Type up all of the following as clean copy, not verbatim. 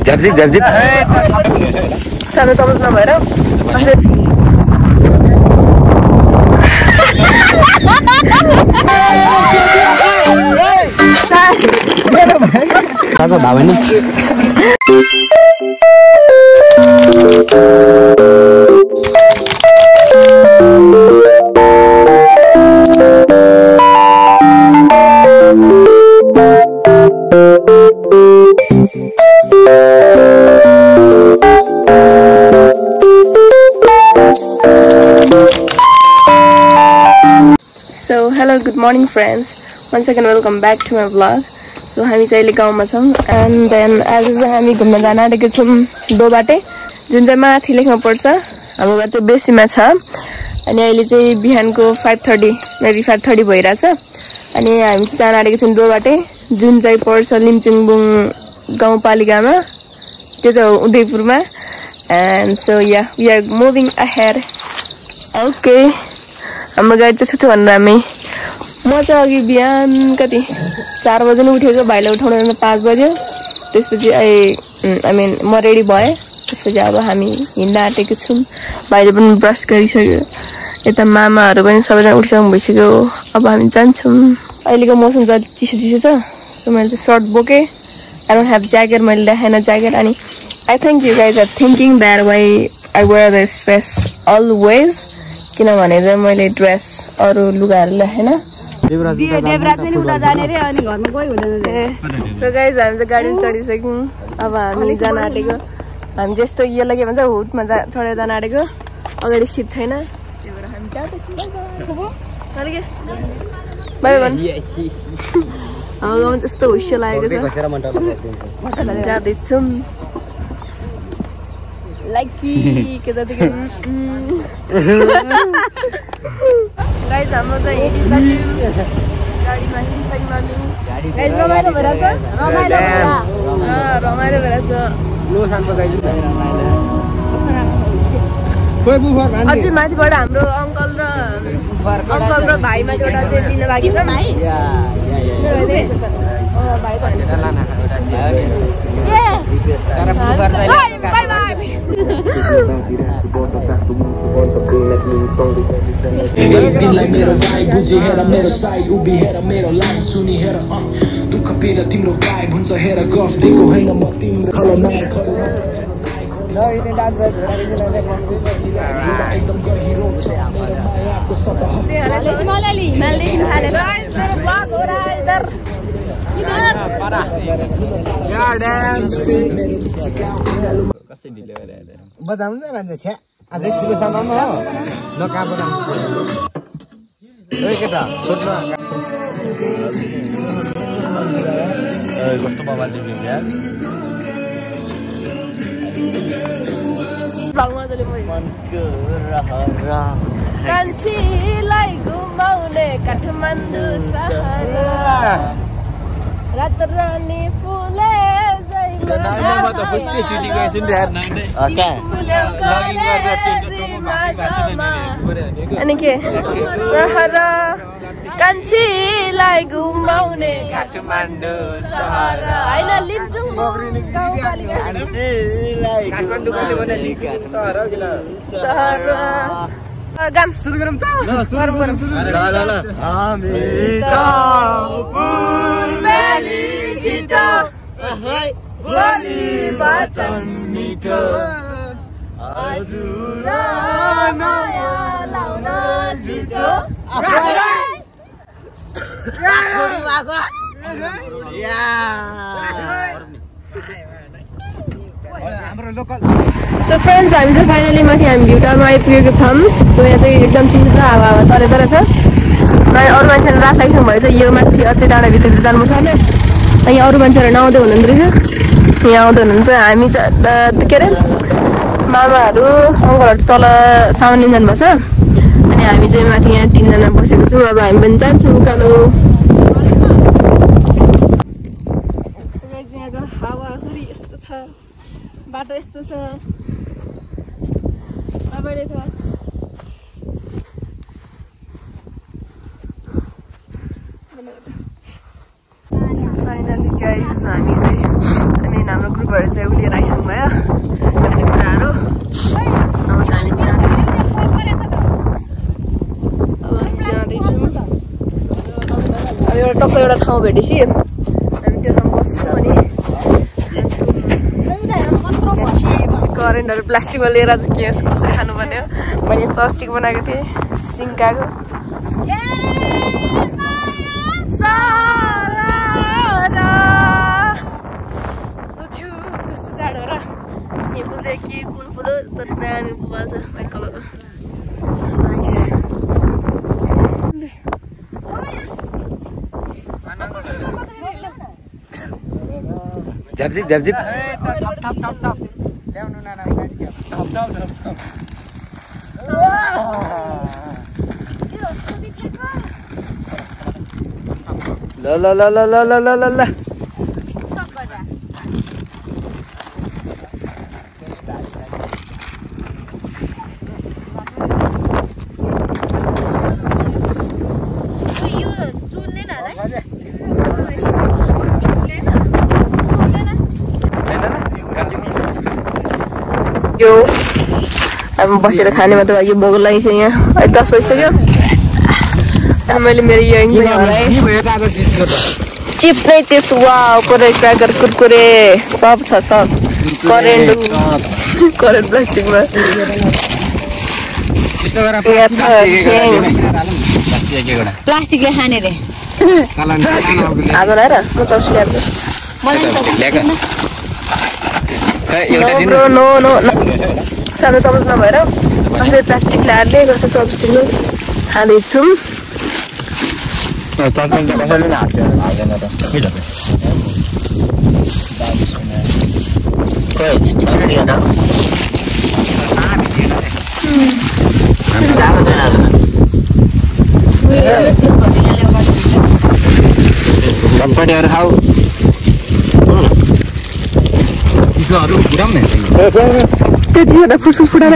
झ्यापझिप झ्यापझिप सानो चमच नभएर So hello, good morning friends. Once again welcome back to my vlog. So हामी चाहिँ अहिले गाउँमा छौँ and then आज चाहिँ हामी घुम्न जान आँटेको छौँ दोबाटे जुन चाहिँ माथि लेख्न पर्छ हाम्रो घर चाहिँ बेसीमा छ अनि अहिले चाहिँ बिहानको 5:30 मेबी 5:30 भइरहेछ अनि हामी चाहिँ जान आँटेको छौँ दोबाटे जुन चाहिँ पर्छ लिम्चुङबुङ गाउँपालिकामा त्यो चाहिँ उदयपुरमा and so yeah we are moving ahead. Okay हाम्रो गाडी चाहिँ छुट्यो भनेर हामी म चाहिँ अघि बिहान कति 4 बजे नै उठेको भाइलाई उठाउन जाँदा 5 बज्यो त्यसपछि आई मिन म रेडी भएँ त्यसपछि अब हामी हिँड्न आँटेको छौँ भाइले पनि ब्रस गरिसक्यो यता मामाहरू पनि सबैजना उठिसक्नु भइसक्यो अब हामी जान्छौँ अहिलेको मौसम चाहिँ चिसो चिसो छ सो मैले चाहिँ सर्ट बोकेँ आई डोन्ट ह्याभ ज्याकेट मैले देखाएन ज्याकेट अनि I think you guys are thinking that why I wear this dress always किनभने चाहिँ मैले ड्रेस अरू लुगाहरू ल्याएन सो गाइज हामी चाहिँ गाडीमा चढिसक्यौँ अब हामी जान आँटेको हामी जस्तो यसलाई के भन्छ हुटमा चढेर जान आँटेको अगाडि सिट छैन त्यही भएर हामी जाँदैछौँ बाई भन् हाम्रो गाउँमा त्यस्तो हुस्यो लागेको छ जाँदैछौँ लाइकी के जतिको गाइज हाम्रो चाहिँ हिँडिसक्यौँ गाडीमा हिँड्छौँ हामी गाइज रमाइलो भइरहेछ रमाइलो भइरहेछ अझै माथिबाट हाम्रो अङ्कल र भाइ माथिबाट चाहिँ लिन बाँकी छ दिनलाई मेरो गाई बुझे हेर मेरो साई उभि हेर मेरो लाइन सुनि हेर दुःख पीडा तिम्रो गायब हुन्छ हेर गस्तीको होइन म तिम्रो खलनायक बजाउनु न भन्छ छ्या अझै ठुलो सामानमा हो नका बजाउनु केटा सोध्न कस्तो बाबा देख्यो यार कान्छीलाई घुमाउने काठमाडौँ सहर रात रानी फुले अनि के कान्छीलाई घुमाउने काठमाडौँ सहर होइन लिम्चुङ सहर गान सुरु गरौँ त हामी त पूर्वेली छिटो बोली वचन मिठो हजुर नयाँ लाउन छिटो सो फ्रेन्ड्स हामी चाहिँ फाइनली माथि हामी भ्युटारमा आइपुगेको छौँ सो यहाँ चाहिँ एकदम चिसो छ हावा चलेछ रहेछ अरू मान्छेहरू रासाइसक्नु भएछ यो माथि अझै डाँडाभित्र जानुपर्छ होइन यहाँ अरू मान्छेहरू नआउँदै हुनुहुँदो रहेछ यहाँ आउँदै हुनुहुन्छ हामी चाहिँ के अरे मामाहरू अङ्कलहरू तल सामान लिन जानुभएको छ अनि हामी चाहिँ माथि यहाँ 3 जना बसेको छौँ अब हामी पनि जान्छौँ उकालो यहाँको हावाहुरी यस्तो छ बाटो यस्तो छ तपाईँले छ फाइनली गाइस हामी हाम्रो ग्रुपहरु चाहिँ उलिएर आइसक्नु भयो खाने कुराहरु अब हामी जाँदैछौँ अब एउटा टक्क एउटा ठाउँ भेटेपछि हामी त्यो ठाउँ बस्छौँ अनि चिप्स करेन्टहरु प्लास्टिकमा लिएर चाहिँ के कसरी खानु पर्ने हो मैले चपस्टिक बनाएको थिएँ सिङ्काको कस्तो जाडो र यो फुल चाहिँ के कुन फुल हो तर दामी फुल छ व्हाइट कलरको झ्यापझिप झ्यापझिप ल ल ल ल ल ल ल ल यो अब बसेर खाने मतलब यो भोक लागिसक्यो यहाँ अहिले 10 बजिसक्यो अनि मैले मेरो इयरिङ पनि हराएँ चिप्स नै चिप्स वाउ कोरे क्र्याकर कुरकुरे सब छ सब करेन्ट प्लास्टिकमा प्लास्टिकले खाने रे आज ल्याएर म चौसी नो सानो चमच नभएर कसरी प्लास्टिक ल्याएर कसै चपस्टिकले खाँदैछौँ चटपटीहरू खाऊ त्यतिखेर फुसफुस फुटाएर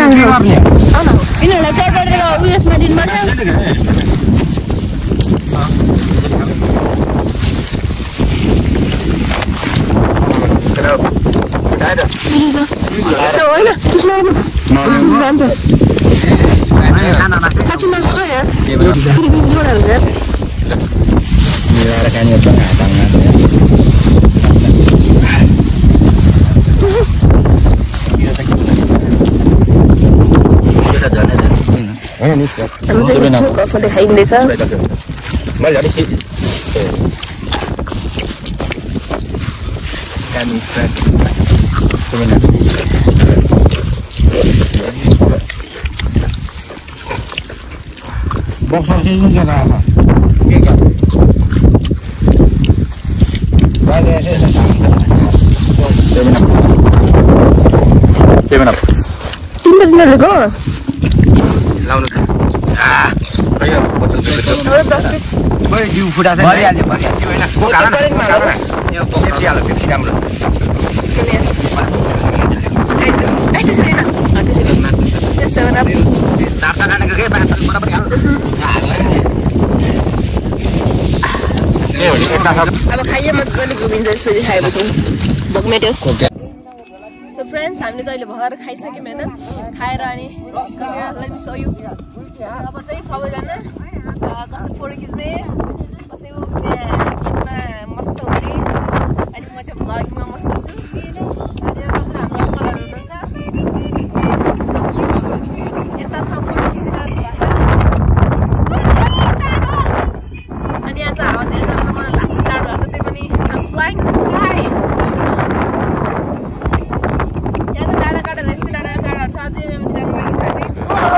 यिनीहरूलाई चटपटेर उयसमा दिनुपर्छ खाइँदैछ जिउ फुटा अब खाइए मजाले घुमिन्छ यसपछि खाएपछि भोक मेट्यो सो फ्रेन्ड्स हामीले चाहिँ अहिले भर्खर खाइसक्यौँ होइन खाएर अनि क्यामेरालाई पनि सह्यो अब चाहिँ सबैजना कसै फोटो खिच्ने कसै गीतमा मस्त हुने अनि म चाहिँ भ्लगिङमा मस्त छु अनि हाम्रो अङ्कलहरू हुनुहुन्छ यता छ फोटो खिचिरहनु भएको अनि यहाँ चाहिँ हावा धेरै जग्गामा मलाई लास्ट टाढो भएको छ त्यही पनि फ्लाइङ यहाँ चाहिँ डाँडा काटेर यस्तै डाँडा काँडाहरू छ अझै जानु बाँकी छ नि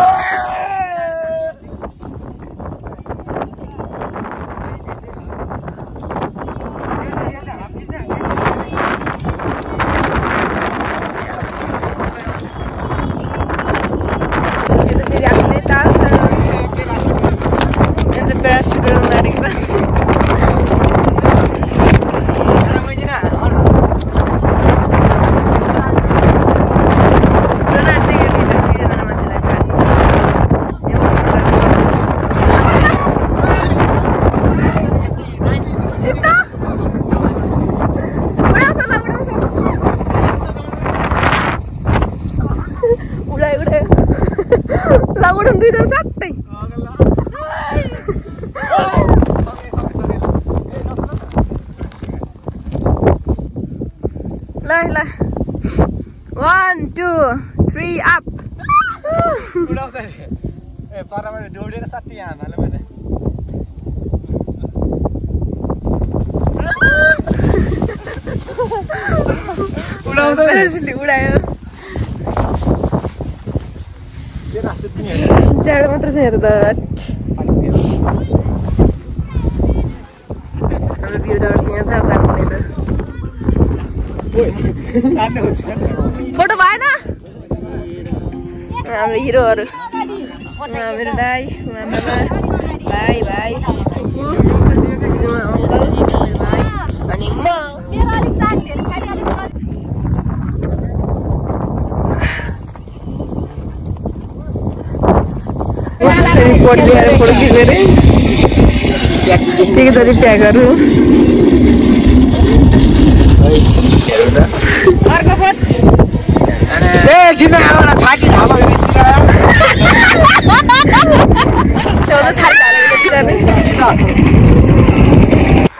ए परबाट दौडेर सट्टी यहाँ हाल्नु मैले उडायो जाडो मात्र छ यहाँ त हाम्रो भ्यू टावर चाहिँ यहाँ छ जानुपर्ने त फोटो भएन हाम्रो हिरोहरू मेरो दाई भाइ भाइ अङ्कल मेरो भाइ अनि म फोटो खिचेर के जति प्याकहरू अर्को पच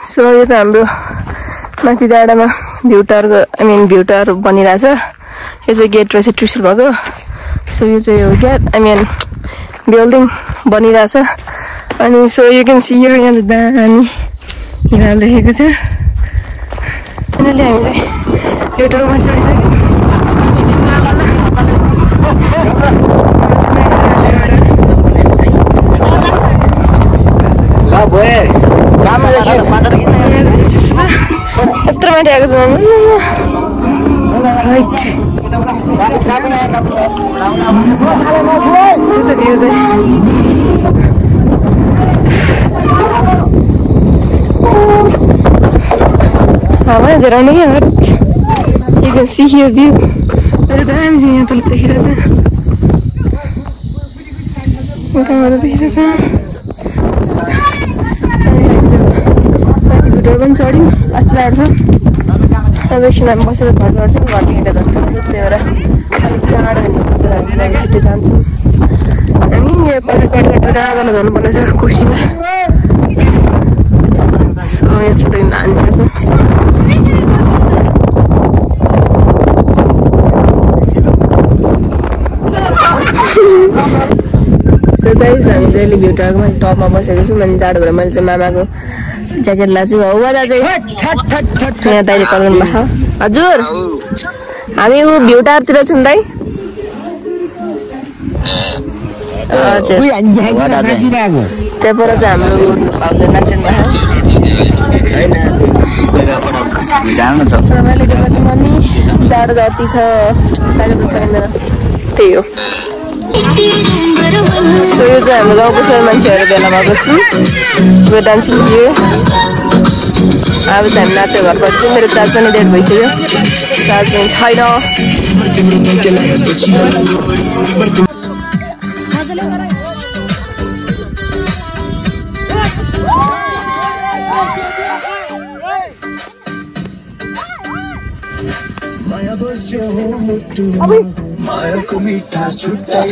सो यो चाहिँ हाम्रो माथि डाँडामा भ्यू टावरको भ्यू टावर बनिरहेछ यो चाहिँ गेट रहेछ ट्रिसल भएको सो यो चाहिँ हो गेट बिल्डिङ बनिरहेछ अनि सो यु क्यान सी यो यहाँ दामी हिमाल देखेको छ फाइनली हामी चाहिँ एउटा रुममा चढिसक्यौँ यत्रो माथि आएको छ यस्तो छ भ्यू चाहिँ हावा झराउने क्या hot you can see here view अरे दामी चाहिँ यहाँ तल देखिरहेछ उताबाट देखिरहेछ माथि भिडियो पनि चढ्यौँ अस्ति लाग्छ अब एकछिन हामी बसेर घर गर्छौँ घरदेखि यता झन् त्यही भएर अलिक चाँडो हिँड्नुपर्छ हामी छिट्टै जान्छौँ हामी यो पल्ट डाँडामा जानुपर्ने छ कोसीमा सो यहाँ फोटो हानिरहेछ सो गाइस हामी चाहिँ अहिले भ्यू टावरको माथि टपमा बसेको छौँ अनि जाडो भएर मैले चाहिँ मामाको ज्याकेट लाछु हो दाजु यहाँ दाइले कल गर्नु भएको हजुर हामी ऊ भ्यू टावरतिर छौँ दाइ हजुर त्यहाँबाट चाहिँ हाम्रो भाउजू नाच्नु भएको मैले देखाएको छु मम्मी जाडो जति छ ज्याकेट सकिँदैन त्यही हो सो यो चाहिँ हाम्रो गाउँको सबै मान्छेहरू भेला भएको छु यो डान्सिङ हियर अब चाहिँ हामी नाचेर घर पर्छौँ मेरो चार्ज पनि डेट भइसक्यो चार्ज पनि छैन मायाको मिठा छुट्टै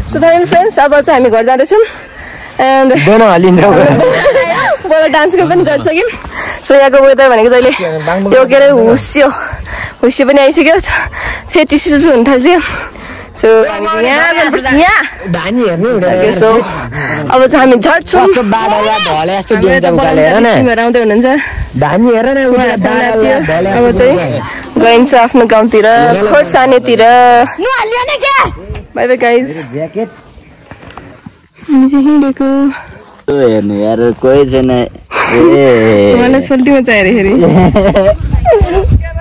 सो फाइनल फ्रेन्ड्स अब चाहिँ हामी घर जाँदैछौँ एन्ड बोला डान्सको पनि गरिसक्यौँ सो यहाँको वेदर भनेको चाहिँ अहिले यो के अरे हुस्यो पनि आइसक्यो फेरि चिसो हुन थाल्छ सो सो अब चाहिँ हामी झर्छौँ आउँदै हुनुहुन्छ अब चाहिँ गइन्छ आफ्नो गाउँतिर खोर्सानीतिर बाई बाई गाइज हामी चाहिँ हिँडेको हेर्नु यार कोही छैन मलाई सोल्टीमा चाहिएर फेरि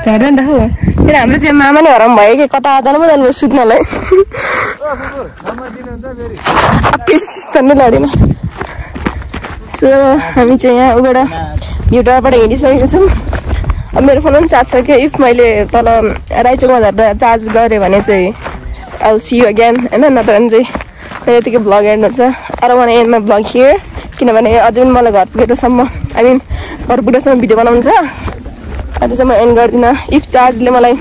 झर्दा नि त हो फेरि हाम्रो चाहिँ मामा नै हराउनु भयो कि कता जानु पो जानुभयो सुत्नलाई झन्डै लडेन सो हामी चाहिँ यहाँ उबाट भ्यू टावरबाट हिँडिसकेको छौँ मेरो फोन पनि चार्ज छ कि इफ मैले तल राइचोकमा झरेर चार्ज गरेँ भने चाहिँ I will see you again होइन नत्र भने चाहिँ मैले यतिकै भ्लग हेर्नुहुन्छ अरू मलाई एन्डमा भ्लग हियर किनभने अझै पनि मलाई घर पुगेसम्म आई मिन घर पुगेसम्म भिडियो बनाउनु छ अहिले चाहिँ म एन्ड गर्दिनँ इफ चार्जले मलाई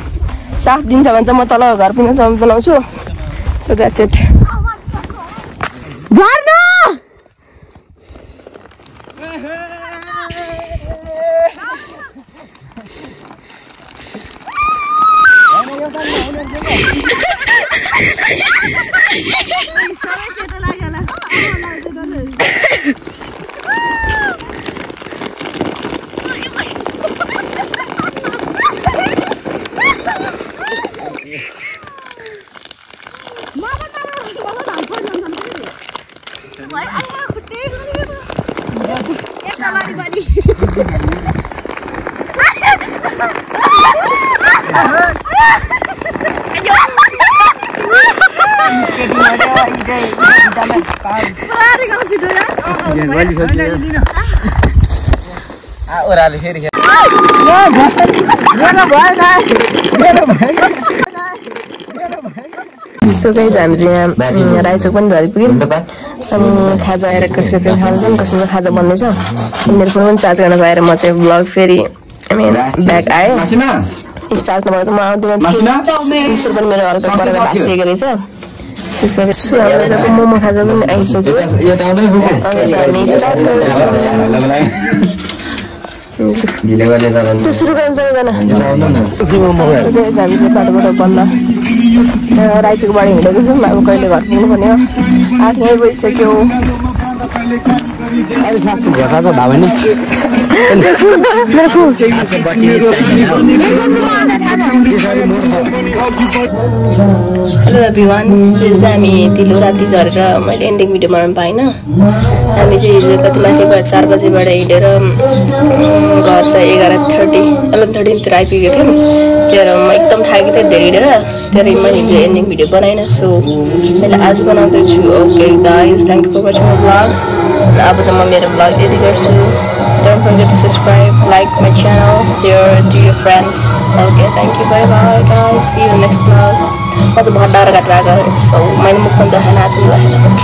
साथ दिन्छ भने चाहिँ म तल घर पुगेसम्म बनाउँछु सो द्याट्स इट ओराले फेरि सो गाइज हामी चाहिँ यहाँ राइचोक पनि झरिपुग्यौँ अनि खाजा आएर कसको चाहिँ खान्छौँ कसको चाहिँ खाजा बन्दैछ मेरो फोन पनि चार्ज गर्न पाएर म चाहिँ भ्लग फेरि ब्याक आएँ इफ चार्ज नभएर चाहिँ म आउँदिनँ मिसर पनि मेरो हल्का परेर भाँसिएको रहेछ त्यसो हाम्रो चाहिँ मोमो खाजा पनि आइसक्यो हामी स्टार्ट गर्छौँ सुरु गर्नु सबैजना हामी चाहिँ बाटोबाट बल्ल राइचोकबाट हिँडेको छौँ अब कहिले घर पुग्नु पर्ने हो 8 यहीँ बजिसक्यो हेलो एभ्रिवान यो चाहिँ हामी दिलो राति झरेर मैले एन्डिङ भिडियो बनाउनु पाइनँ हामी चाहिँ हिजो कति माथिबाट 4 बजेबाट हिँडेर घर चाहिँ 11:30 आइपुगेको थियौँ त्यही म एकदम थाकेको थिएँ धेरै हिँडेर त्यही मैले हिजो एन्डिङ भिडियो बनाइनँ सो मैले आज बनाउँदैछु okay guys thank you for watching my vlog अब चाहिँ म मेरो भ्लग यति गर्छु don't forget to subscribe like my channel share to your friends okay thank you bye bye guys see you next vlog म चाहिँ भट्टाएर घाट आएको सो मैले मुख पनि देखाएन हात पनि देखाएन